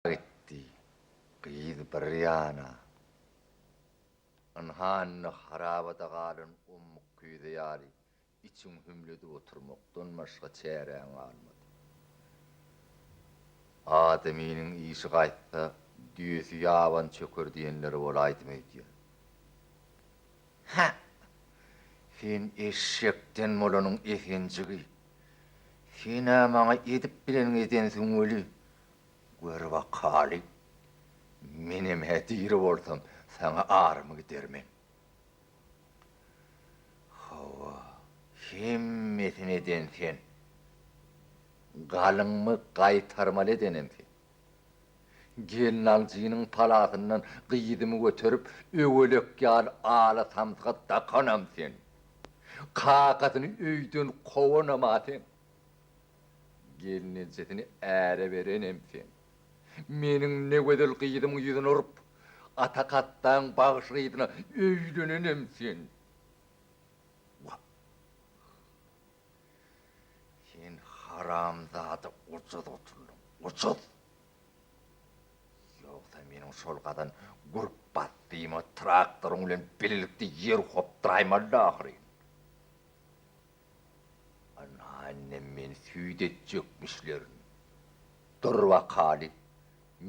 Gitdi. Gyz bir ýana. Ynha indi harabada galan ommuk küýze ýaly içiňi hümledip oturmakdan başga çäräň galmady. Adamynyň işi gaýtsa, düýesi ýaban çöker diýenleri bolaýdymy öýdýän. Hä! Sen eşekden bolanyň Esenjigi. Sen-ä maňa edip bileniňi edensiň weli, Gör bakaly, menem-hä diri bolsam, saňa arymy gidermen. Hawa, hemmesini eden sen. Galyňmy gaýtarmaly edenem sen. Gelnaljynyň palasyndan gyzymy göterip, öwelek ýaly ala samsyga dakanam sen. Kakasyny öýden kowanam-a sen. Gelnejesini äre berenem sen. Meniň negözel gyzymyň ýüzüne urup, Ata Katdaň bagşy gyzyna öýlenenem sen. Wah! Sen haramzada ujyz gutuldyň, ujyz! Ýogsa meniň şol gazan gürpbasdyma traktoryň bilen bilelikde ýer hopduraýmalydy ahyryn. Ynha indem meni süýt etjekmişlerin. Dur bakaly,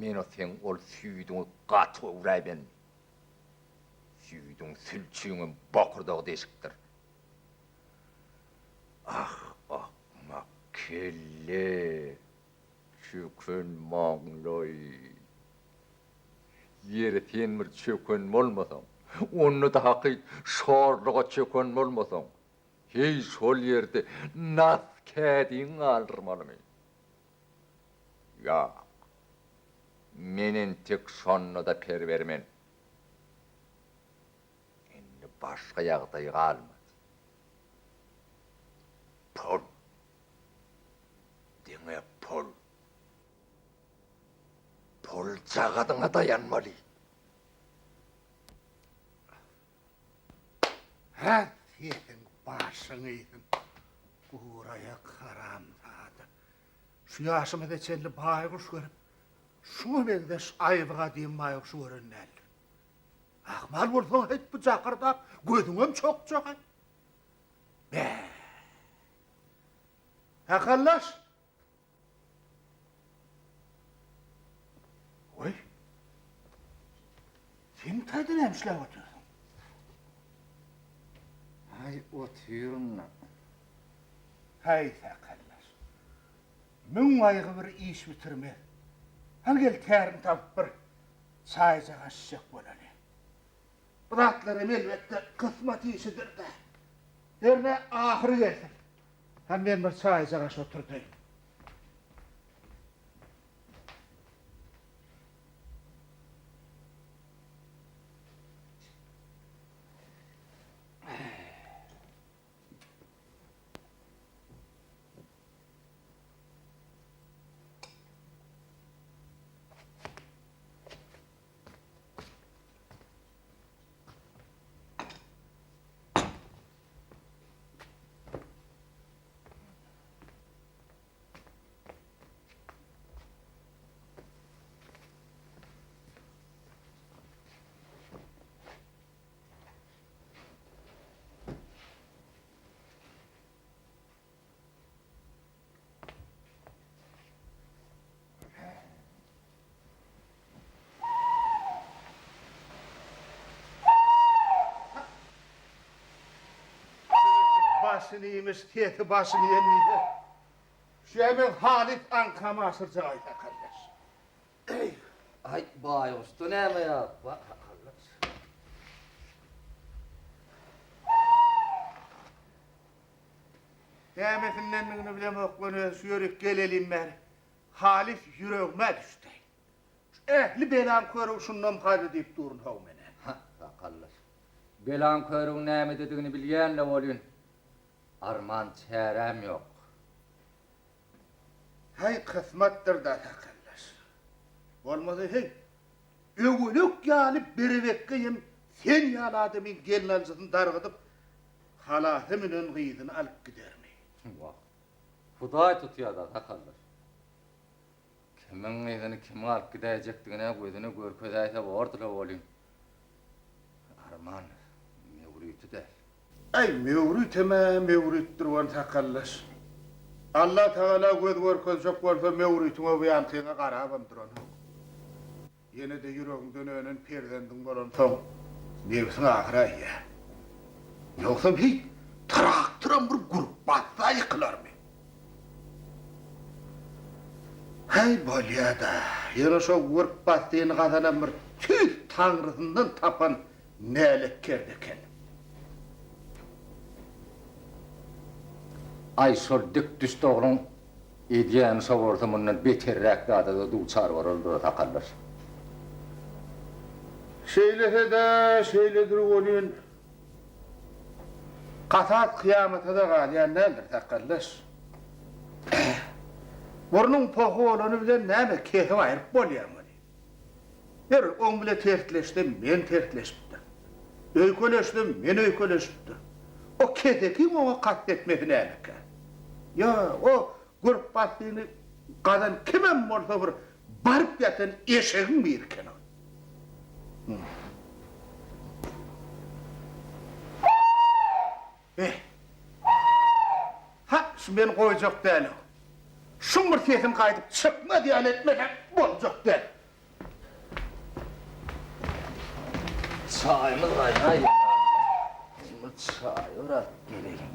men o seň ol süýdüňi gaty öwräýmen. Süýdüň sülçüňem bokurdagy deşikdir. Ah, akmak kelle, çöken maňlaý. Ýeri sen bir çöken bolmasaň, onda-da hakyt şorluga çöken bolmasaň, Heý, şol ýerde nas kädiňi galdyrmalymy? Ýok. Men entek şonda-da per bermen. Indi başga ýagdaý galmady. Pul. Diňe pul. Puljagazyňa daýanmaly. Hä, sesiň başyň iýsin, guraýak haramzada. Şu ýaşymyza çenli baýguş görüp, şuňa meňzeş aýbygadym baýguşy gören däldir. Ahmal bolsaň heý bu jakyrdap gözüňem çokjak-aý. Bä. Hakallaş! Goý. Sen taýda näme işläp otyrsyň? Aý, otyryn-da. Haý, sakallaş. Müň gaýgy bir iş bitirmez. Hany gel tärini tapyp bir çaýjagaş içjek bolaly. Bu zatlaram elbetde kysmat işidir-dä. Hernä ahyry gelsin. Hany men bir çaýjagaş oturdaýyn. Başyny iýmiş, sesi başyny iýen diýse. Şu ýa men halys aňkamy aşyrjak aý sakaldaş. Eý. Aý, baýguşda näme ýazyp bar, sakaldaş. Nämesindendigini bilemok, ýöne şu ýerik gelelim bäri halys ýüregime düşdi. Şu ähli belaň körügi şundamkady diýip durun how men-ä. Hah, sakaldaş. Belaň körügi nämededigini bilýän-le welin, arman çäräm ýok. Haý, kysmatdyr-da, sakaldaş. Bolmasa heý, öwelek ýaly berebekgeýem sen ýaly adamyň gelnaljysyny dargydyp, halasa münen gyzyny alyp gidermi? Wah, Hudaý tutýa-da, sakaldaş. Kimiň gyzyny kimiň alyp gidäýjekdigini-ä gözüne görkezäýse bordy-la welin. Arman, Möwriti däl. Äý, Möwritem-ä Möwritdir ony sakaldaş. Allatagala göz görkezjek bolsa Möwritiňe bu ýankyňa garabam duranok. Ýene-de ýüregiňden önen perzendiň bolansoň, nebsiň agyraýýar. Ýogsam heý, traktoram bir gürp bassa ýykylarmy? Häý, bolýa-da, ýöne şo gürp basdyny gazanam bir tüýs taňrysyndan tapan näletkerde eken. Aý, şol dik-düşdi ogluň Edýäni şo bolsa mundan beterräk zada-da duçar bolardyr-a sakaldaş. Şeýlese-de şeýledir welin, kasas kyýamata-da galýan däldir sakaldaş. Burnuň pohy bolany bilen näme kesip aýryp bolýar muny. Ber, oň bile tersleşsem men tersleşipdir. Öýkeleşsem men öýkeleşipdir. O kesekiň oňa kast etmesi nämekä? Ýa, o gürpbasdyny gazan kimem bolsa bir baryp ýatan eşegiň biri eken ol. Eh. Ha, şu meni goýjak däl-ow. Şuň bir sesini gaýdyp çykmaz ýaly etmesem boljak däl. Çaýymyz gaýnaýýar. Bir çaý bir alyp geleýin.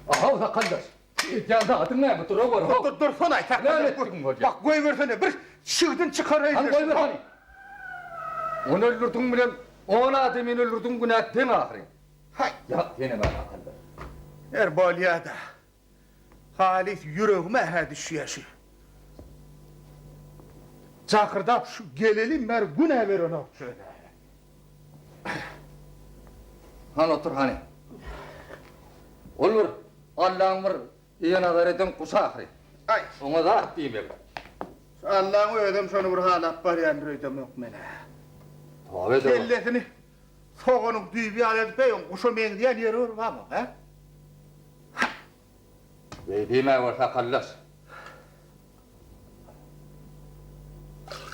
Ahaw sakaldaş. Edýän zadyň näme? Dura gör, how. Dur, dursana, Näme etdigiň bolýar? Bak, goýbersene, bir çigdin çykaraýyn. Hany goýber hany. Ony öldürdigiň bilen on adamyny öldürdigiň günä deň ahyryn. Haý. Ýa, senem-ä akylly. Her bolýa-da. Halys ýüregime-hä düşýä şu. Jakyrdap şu gelelim bäri gün-ä berenok şu özä. Hany otur hany. Ol bir Allaň bir eýe nazar eden guşy ahyry. Aý. Oňa zat diýmegin. Şu Allaň özem şony bir halap barýandyr öýdemok men-ä. Toba edeweri. Kellesini soganyň düýbi ýaly edip, eý, oň guşa meňzeýän ýeri bir barmy, hä? Ha! Beý diýmäwer sakaldaş.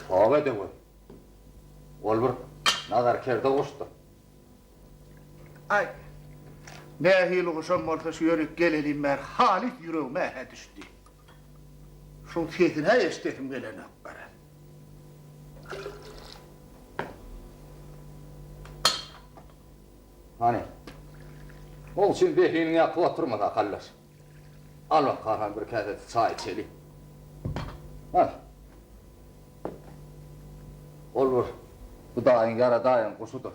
Toba edeweri. Ol bir nazarkerde guşdur. Aý, nähili guşam bolsa şu ýerik gelelim bäri halys ýüregime-hä düşdi. Şuň sesini-hä eşidesim gelenok garaz. Hany, oň üçin zehiniňi ýakyp oturma sakaldaş. Al bak, hany bir käse çaý içeli. Al. Ol bir Hudaýyň ýaradaýan guşudyr.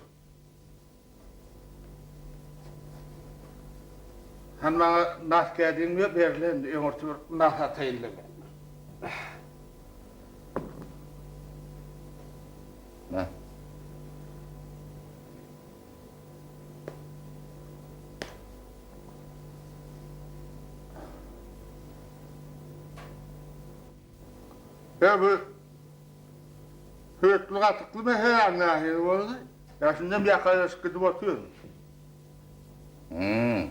Hany maňa nas kädiň berle indi öňürti bir nas ataýyn-da men. Mä. Ýa bu süýtli gatykly meseläň nähili boldy? Ýa şindem ýakalaşyp gidip otyrmy? Hüm,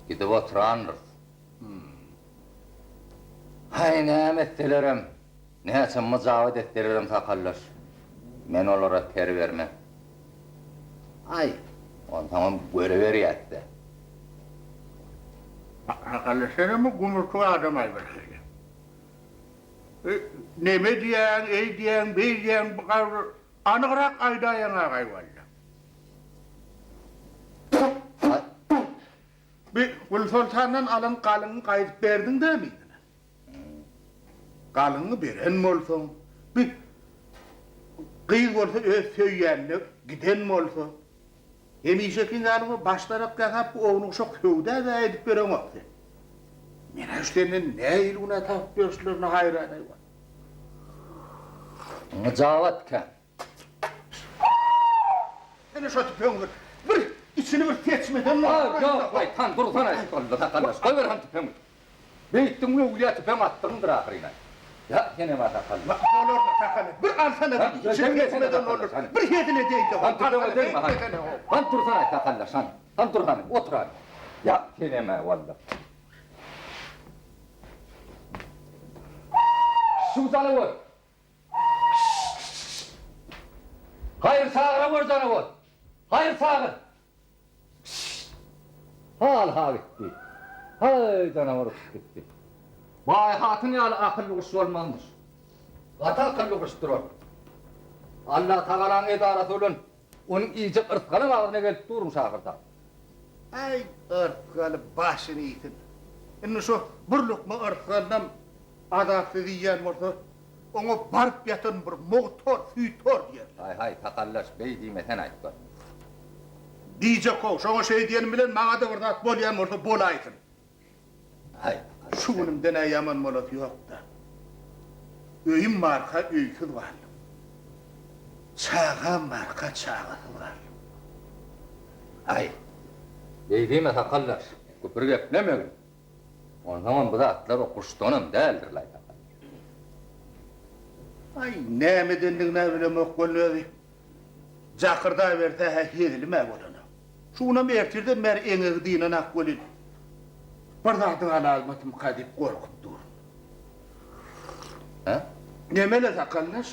gidip oturandyrys. Haý, näme etselerem, näçe myjabat etselerem sakaldaş, men olara per bermen. Aý, onsoňam görüberýäs-dä. Sakaldaş, senem bu gumurçuk adam-aý birhili. Neme diýýäň, eý diýýäň, beý diýýäň, bu gaýry anygrak aýdaýaň agaý walla. Bi Gülsoltandan alan galyňy gaýdyp berdiň dämi yzyna? Galyňy beren bolsaň, bi gyz bolsa öz söýýänine giden bolsa, Hemişeki ýaly bir başdanak ýasap bu ownuk-uşak söwda-da edip bereňok sen. Men-ä şu senden nähili günä tapyp ýörüşlerine haýran-aý. Myjabat kän. Ene şo tüpeňi bir, bir içini bir seçmeden Ýok, ýok, han dursana, sakaldaş, goýber han tüpeňi. Beýtdiň öwlüýä tüpeň atdygyňdyr ahyryn-aý. Ýa, senem-ä sakally. Bolar-da, sakally. Bir alsana, bir içini kesmeden olur. Bir hezil edeýin-de. Han tüpeňe degme, han. Han dursana, sakaldaş, han. Han dur hany, otur hany. Ýa, senem-ä, walla. Şu janawar! Gaýry çagyra gör janawar! Gaýry çagyr! Hal-ha gitdi. Haý, janawar uçup gitdi. Baý hatyn ýaly akylly guş bolmazmyş. Gaty akylly guşdur ol. Allatagalanyň edarasy bilen onuň iýjek yrsgalam agzyna gelip durmuş ahyrda. Äý, yrsgaly başyny iýsin. Indi şo bir lukma yrsgalynam azapsyz iýýän bolsa, oňa baryp ýatan bir mugthor, süýthor diýerler. Haý-haý, sakallaş, beý diýmesen-aýt gör. Diýjek-how, şoňa şeý diýenim bilen maňa-da bir zat bolýan bolsa bolaýsyn. Haý, Şu günümden-ä ýaman bolasy ýok-da. Öýüm barka öýsüz galdym. Çagam barka çagasyz galdym. Haý, beý diýme sakaldaş, küpür geplemegin. Onsoňam bu zatlar o guşdanam däldir-laý sakaldaş. Aý, nämedendigin-ä bilemok welin özi jakyrdaberse-hä hezilim-ä bolanok. Şu günem ertirden bäri eňegi dynanak welin, bir zadyň alalmasymyka diýip gorkup durun. Hä? Nemele sakaldaş?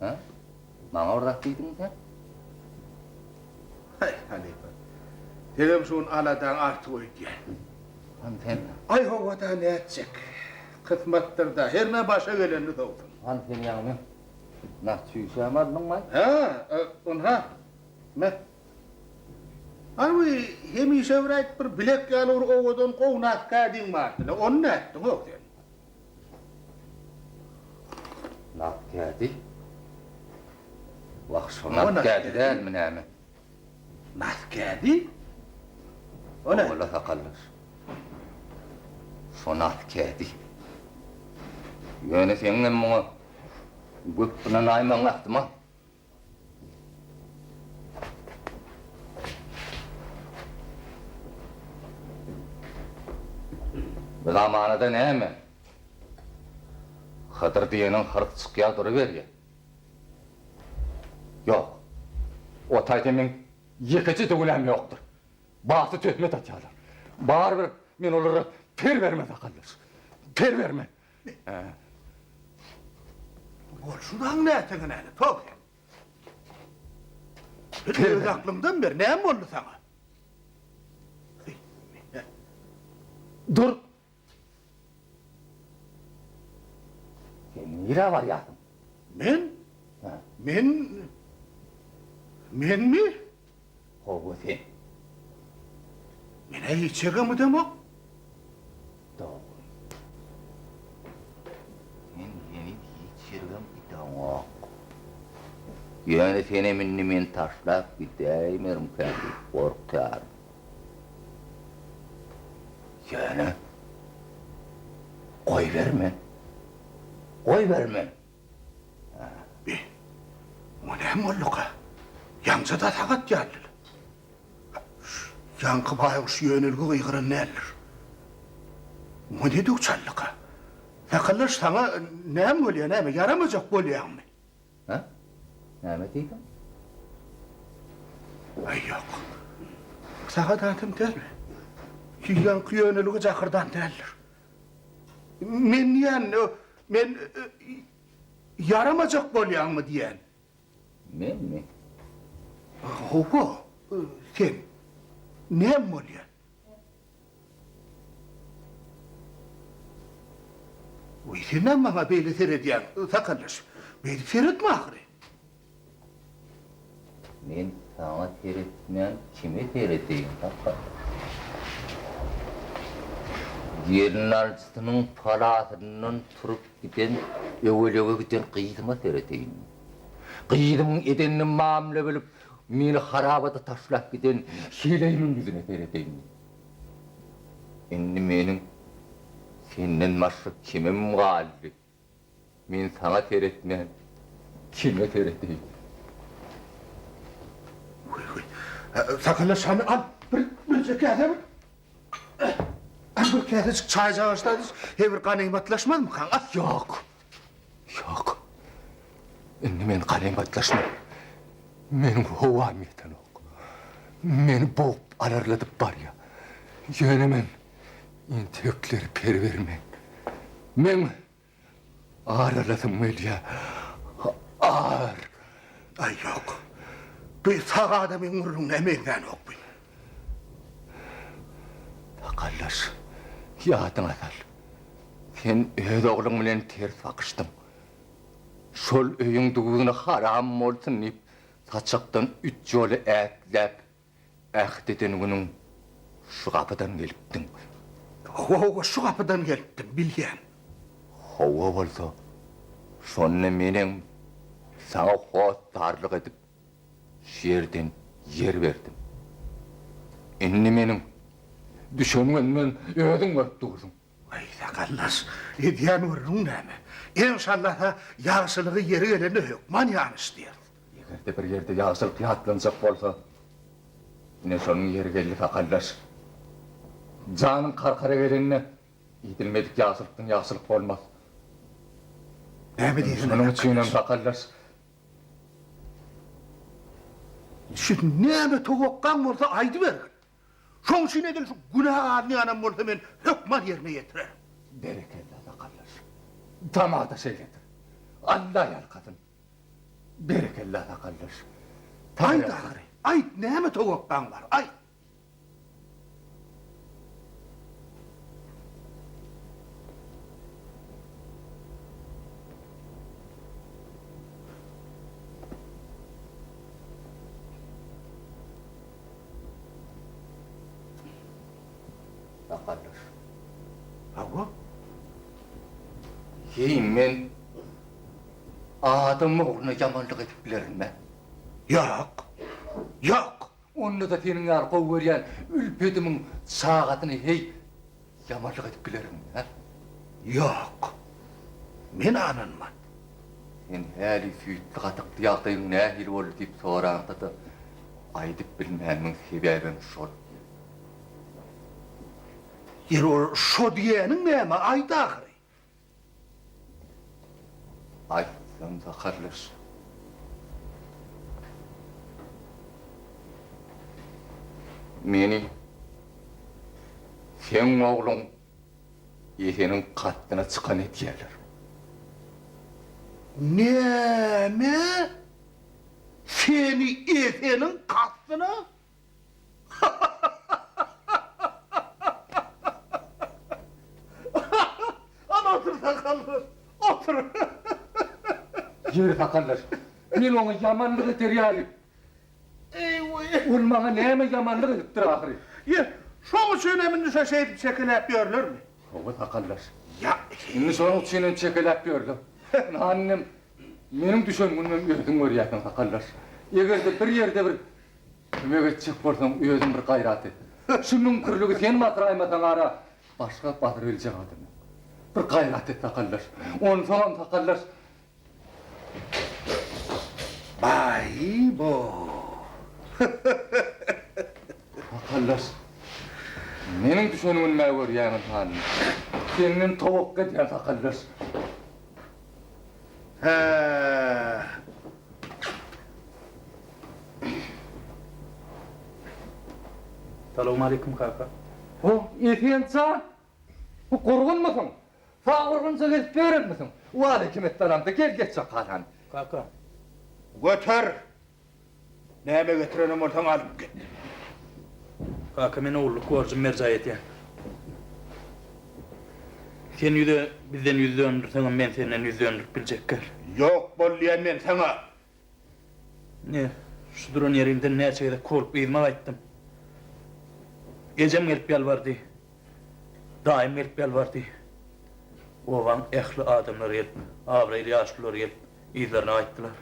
Hä? Maňa bir zat diýdiňmi sen? Haý, halypa. Senem şu gün aladaň artyk öýdýän. Hany sen? Aý, hawa-da, nätjek. Kysmatdyr-da, hernä başa gelenini sowsun. Hany sen ýaňy nah çüýşämi aldyňmy? Hä, ynha, Me. Hany hemişe bir aýt bir bilek ýaly bir owadan gowy naskädiň bardy-la, ony nätdiň-ow sen? Naskädi? Wah, şo naskädi dälmi näme? Naskädi? O näme? Hawa-la sakaldaş. Şo naskädi. Ýöne seňňem muňa göp ynanaýmagyň ähtimal. Bu zamanada näme? Hydyr diýeniň hyrk çykýar duruberýär. Ýok. O taýda meň ýekeje-de günäm ýokdur. Baty töhmet atýarlar. Barybir men olara per bermen sakaldaş. Per bermen. Hä. Bolşudaň näteňe näle, tok sen. Öz aklyňdan ber, näme boldy saňa? Dur! Sen nirä barýarsyň? Men? Men? Menmi? Hawa sen. Men-ä hiç ýerem gidemok. Dogry. Sen heniz hiç ýerem gideňok. Ýöne senem indi meni taşlap gidäýmerimkäm diýip gorkýaryn. Ýöne goýbermen. Goýbermen. Be, muňa näme bolduka? Ýaňja-da sagat ýalydyr. Ýaňky baýguş ýönelge gygyran däldir. Muňa ne döw çaldyka? Sakaldaş, saňa näme bolýar, näme, ýaramajak bolýaňmy? Hä? Näme diýdiň? Aý, ýok. Sagat atam dälmi? Ýaňky ýönelge jakyrdan däldir. Men diýýän, men ýaramajak bolýaňmy diýýän. Menmi? Hawa, sen. Näme bolýar? Wiý, sen näme maňa beýle seredýäň, sakaldaş? Beýdip seretme ahyry. Men saňa seretmän kime seredeýin kaka? Gelinaljysynyň palasyndan turup giden öwelege giden gyzyma seredeýinmi? Gyzymyň edenini mamla bilip, meni harabada taşlap giden heleýimiň ýüzüne seredeýinmi? Indi meniň senden başga kimim galdy? Men saňa seretmän, kime seredeýin? Weý, weý. Sakala şany al, bir, birje käse bir. Al bir käsejik çaýjagaş da he bir ganymatlaşmazmykaň, al. Ýok. Ýok. Indi men ganymatlaşman. Meniň howam ýetenok. Meni bogup alarladyp barýar. Ýöne men entekler per bermen. Meň ar alasym gelýär. Ar! Aý, ýok. Bu sag adamyň gürrüňine meňzänok bu. Sakallaş, ýadyňa sal. Sen öz ogluň bilen ters bakyşdyň. Şol öýüň duzuna haram bolsun diýip, saçakdan üç ýola ätläp, äht eden günüň şu gapydan gelipdiň. Hawa, hawa, şu gapydan gelipdim, bilýän. Hawa bolsa, şonda menem saňa hossarlyk edip, şu ýerden ýer berdim. Indi meniň düşen günümem özüň görüp dursuň. Aý, sakaldaş, edýän gürrüň näme? Enşallasa, ýagşylygy ýeri gelende hökman ýanyşdyrys. Eger-de bir ýerde ýagşylyk ýatlanjak bolsa, ine şonuň ýeri geldi, sakaldaş. Janyň karkara gelende edilmedik ýagşylykdan ýagşylyk bolmaz. Näme diýsene, Şonuň üçinem, sakaldaş. Şu näme towakgaň bolsa aýdybergin. Şoň üçin edil şu günä galynýanam bolsa men hökman ýerine ýetirerin. Berekella sakaldaş. Tamada şeýledir. Alla ýalkasyn. Berekella sakaldaş. Aýt ahyry, aýt näme towakgaň bar, aýt. Sakaldaş. Hawa. Heý, men adam ogluna ýamanlyk edip bilerinmi? Ýok. Ýok. Onda-da seniň ýaly gowy görýän ülpedimiň çagasyny heý, Ýamanlyk edip bilerinmi, hä? Ýok. Men ananman. Sen häli süýtli-gatykly ýagdaýyň nähili boldy diýip soraňda-da, aýdyp bilmänimiň sebäbem şol. Ýeri ol şo diýeniň näme, aýt ahyry. Aýtsam sakarlaş. Meni seň ogluň Eseniň katdyna çykan edýärler. Näme? Seni Eseniň katdyna? Al otur sakaldaş, otur. Ýeri sakaldaş, men oňa ýamanlyk eder ýaly. Eý-weý. Ol maňa näme ýamanlyk edipdir ahyry? Ýe, şoň üçinem indi şo şeýdip çekeläp ýörlermi? Hawa sakaldaş. Ýa. Indi şonuň üçinem çekeläp ýörler. Ynha indem meniň düşen günümem özüň görýärsiň sakaldaş. Eger-de bir ýerde bir Kömek etjek bolsaň özüň bir gaýrat et. Şu müňkürligi sen batyraýmasaň ara başga batyrybiljek adam ýok. Bir gaýrat et sakaldaş. Onsoňam sakaldaş. Baý-bo. Sakaldaş. Meniň düşen günüm-ä görýäňiz halymy. Senden towakga edýän sakaldaş. Hä. Salowmaleýkim kaka. Ho, Esen jan! Bu gurgunmysyň? Sag gurgunja gezip ýörenmisiň? Waleýkim essalam-da, gel geç çakalany. Kaka. Göter! Näme getirenem bolsaň alyp git. Kaka men ogullyk borjumy berjaý edýän. Sen ýüze bizden ýüz döndürseňem men senden ýüz döndürip biljek däl. Ýok bol diýen men saňa. Ine, şu duran ýerimden näçe gezek kowlup yzyma gaýtdym. Ejem gelip ýalbardy. Daýym gelip ýalbardy. Obaň ähli adamlary gelip, abraýly ýaşululary gelip yzlaryna gaýtdylar.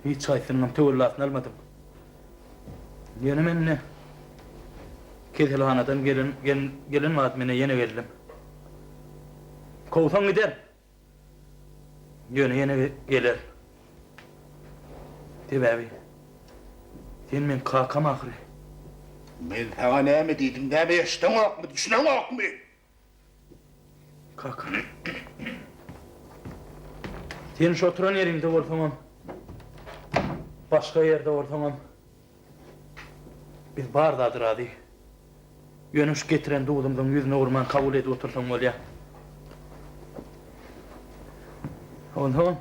Hiç haýsynyňam töwellasyny almadym. Ýöne men ine, keselhanadan gelen gelen badyma ine ýene geldim. Kowsaň gider. Ýöne ýene geler. Sebäbi sen meň kakam ahyry. Men saňa näme diýdim, näme eşdeňokmy, düşüneňokmy? Kaka. Sen şu oturan ýeriňde bolsaňam, başga ýerde bolsaňam, biz bar zada razy. Ýöne şu getiren duzumyzyň ýüzüne urman kabul edip otursaň bolýar. Onsoňam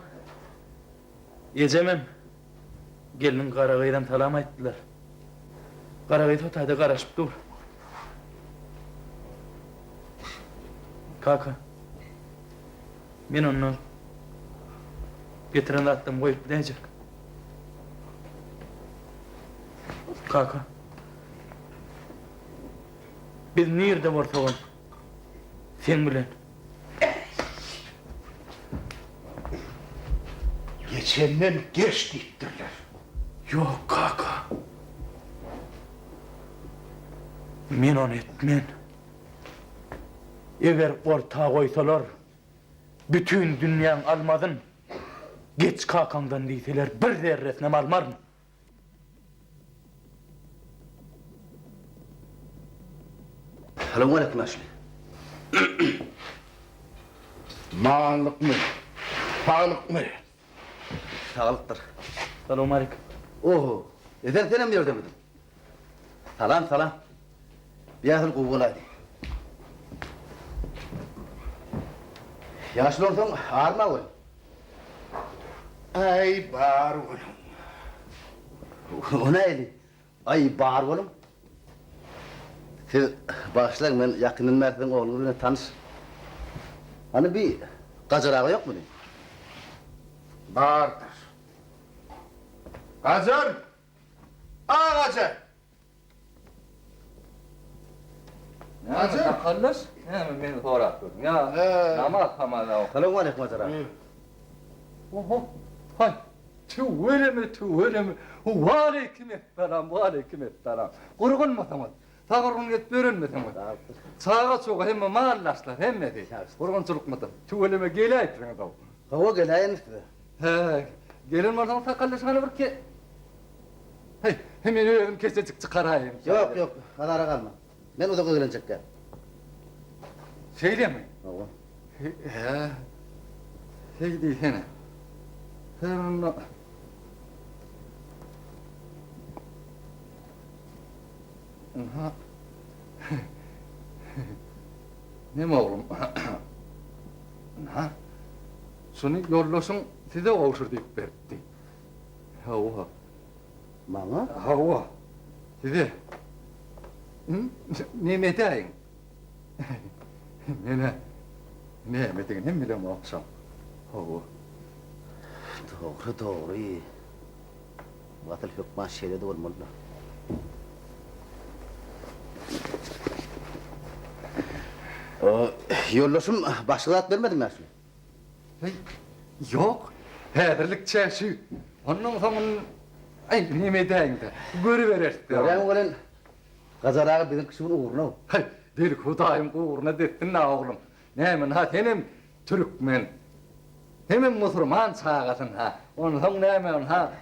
ejemem, gelniň gara gyzam salam aýtdylar. Gara gyz hotaýda garaşyp dur. Kaka, men onda getiren zatlarymy goýup gidäýjek. Kaka, biz nirde bolsagam seň bilen. Geçenden geç diýipdirler. Ýok, kaka. Men ony etmen. Eger orta goýsalar, bütin dünýäň almazyn geç kakaňdan diýseler, bir zerresinem almaryn. Salowmaleýkim ýaşuly. Manlykmy? Saglykmy? Saglykdyr. Salowmaleýkim. Oho, Esen senem bu ýerdemidiň? Salam, salam. Bir asyl gowy bolaýdy. Ýaşuly onsoň arma goý. Aý, bar boluň. O nähili? Aý, bar boluň. Siz bagyşlaň, men ýakyndan bäri siziň ogluňyz bilen tanyş. Hany bi Gajar aga ýokmudy? Bardyr. Gajar! A Gajar! Näme sakaldaş? Näme meni sorap dursuň? Ýa namaz pamaz ok. Salowmaleýkim Hajar aga. Oho. Haý. Tüweleme, tüweleme. Waleýkim essalam, waleýkim essalam. Gurgunmasaňyz, sagyrgyn gezip ýörenmeseňiz. Çaga-çuga hemme maldaşlar hemmesi. Gurgunçylykmydyr. Tüweleme geläýipsiňiz-ow. Hawa geläýendir size. Hä, gelen bolsaňyz sakaldaş hany bir ke Heý, men özüm kesejik çykaraýyn. Ýok, ýok, azara galma. Men uzak eglenjek däl. Şeýlemi? Hawa. Hä, şeý diýsene. Sen onda... Ynha. Neme oglum? Ynha. Şuny ýoldaşyň size gowşur diýip beripdi. Hawa. Maňa? Hawa. Size. Neme edäýiň? Men-ä nämedigini hem bilemok şoň. Hawa. Dogry, dogry. Bu asyl hökman şeýle-de bolmaly-da. Ýoldaşym başga zat bermedimi ýaşuly? Heý, ýok, häzirlikçe şü. Ondan soň, aý, neme edäýiň-dä, görübereris-dä. Görýäňmi welin, Gajar aga biziň kişiň ugruna. Haý, belki Hudaýyň ugruna detsin-dä, oglum. Näme, na senem türkmen, hemem musurman çagasyň-ha. Onsoň näme, ynha.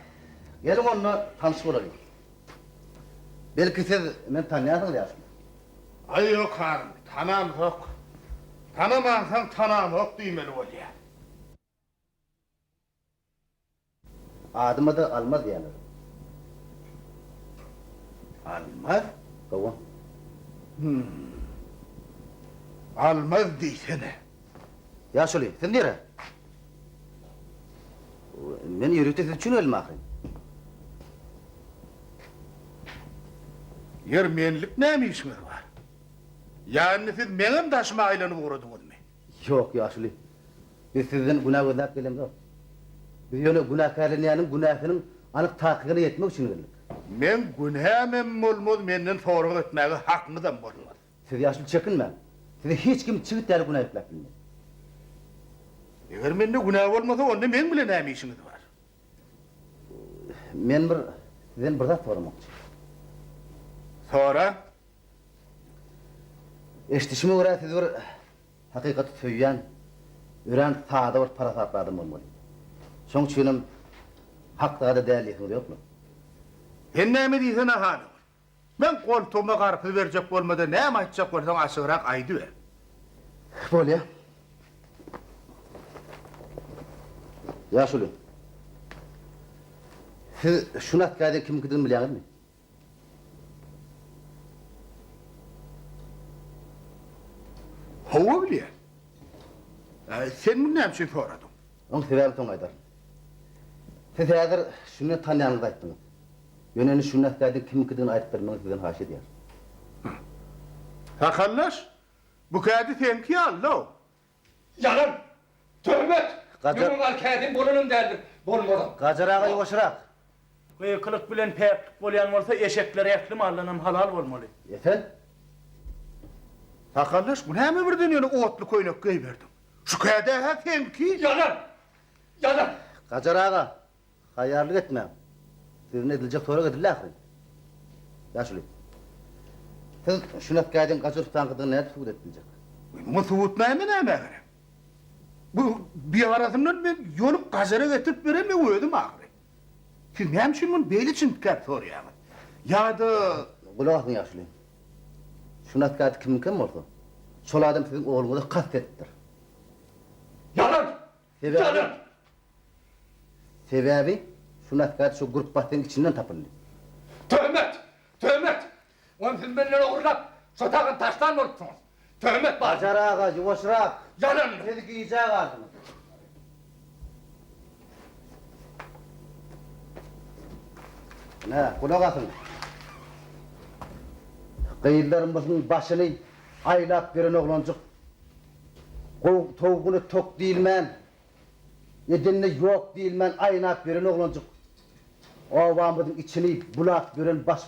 Geliň onda tanyş bolalyň. Belki siz meni tanýarsyňyz ýaşuly. Aý ýok hanym, tanamzok. Tanamansoň tanamok diýmeli bolýa. Adyma-da Almaz diýýärler. Almaz? Hawa. Hüm. Almaz diýsene. Ýaşuly, siz nirä? Men ýörite siz üçin geldim ahyryn. Ýer menlik näme işiňiz bar? Ýa indi siz meňem daşyma aýlanyp ugradyňyzmy? Ýok, ýaşuly. Biz sizden günä gözläp gelemzok. Biz ýöne günäkärlenýäniň günäsiniň anyk takygyna ýetmek üçin geldik. Meň günämem bolmaz, menden sorag etmäge hakyňyzam bolmaz. Siz ýaşuly çekinmäň. Size hiç kim çigit ýaly günä ýükläp bilmez. Eger mende günä bolmasa, onda meň bilen näme işiňiz bar? Men bir sizden bir zat soramakçy. Sora. Eşidişime görä siz bir hakykaty söýýän, örän sada bir parasatly adam bolmaly. Şoň üçinem hak zada däl diýesiňiz ýokmy? Sen näme diýsene Hanogul. Meň goltugyma garpyz berjek bolmada näme aýtjak bolsaň açygrak aýdyber. Bolýa. Ýaşuly. Siz şu natkaýda kimiňkidigini bilýäňizmi? Hawa bilýän. Sen muny näme üçin soradyň? Oň sebäbini soň aýdaryn. Siz häzir şuny tanýanyňyzy aýtdyňyz. Ýöne indi şu näsgädiň kimiňkidigini aýdyp bermegiňizi sizden haýyş edýärin. Sakaldaş, bu kädi seňki ýaly-law. Ýalan! Töhmet! Gajar. Meniň al kädim bolanam däldir, bolmazam. Gajar aga ýuwaşrak. Gykylyk bilen päklik bolýan bolsa, eşekler ähli maldanam halal bolmaly. Esen. Sakaldaş, bu näme birden ýöne otly köýnek geýiberdiň? Şu kädä-hä seňki. Ýalan! Ýalan! Gajar aga, Haýýarlyk etmäň. Sizden ediljek sorag edildi ahyryn. Ýaşuly. Siz şu nätgädiň Gajar ussaňkydygyny nädip subut edip biljek? Muňa subut näme nämä gerek? Bu bigarasyndan men ýolup Gajara getirip beren meň özüm ahyry. Siz näme üçin muny beýle çintgäp soraýaňyz? Ýa-da. Gulak asyň ýaşuly. Şu nätgädi kimiňkem bolsa, şol adam siziň ogluňyza kast edipdir. Ýalan! Sebäbi. Ýalan! Sebäbi şu naskar şu gürpbasdyň içinden tapyldy. Töhmet! Töhmet! Ony siz menden ogurlap, şo tagan taşlan bolupsyňyz. Töhmet bar! Gajar aga, ýuwaşrak! Ýalan! Siz gijä galdyňyz. Ine, gulak asyň. Gyzlarymyzyň başyny aýlap ýören oglanjyk. Gowy towugyny tok diýilmän, Edenine ýok diýilmän aýnap ýören oglanjyk. Obamyzyň içini bulap ýören baş.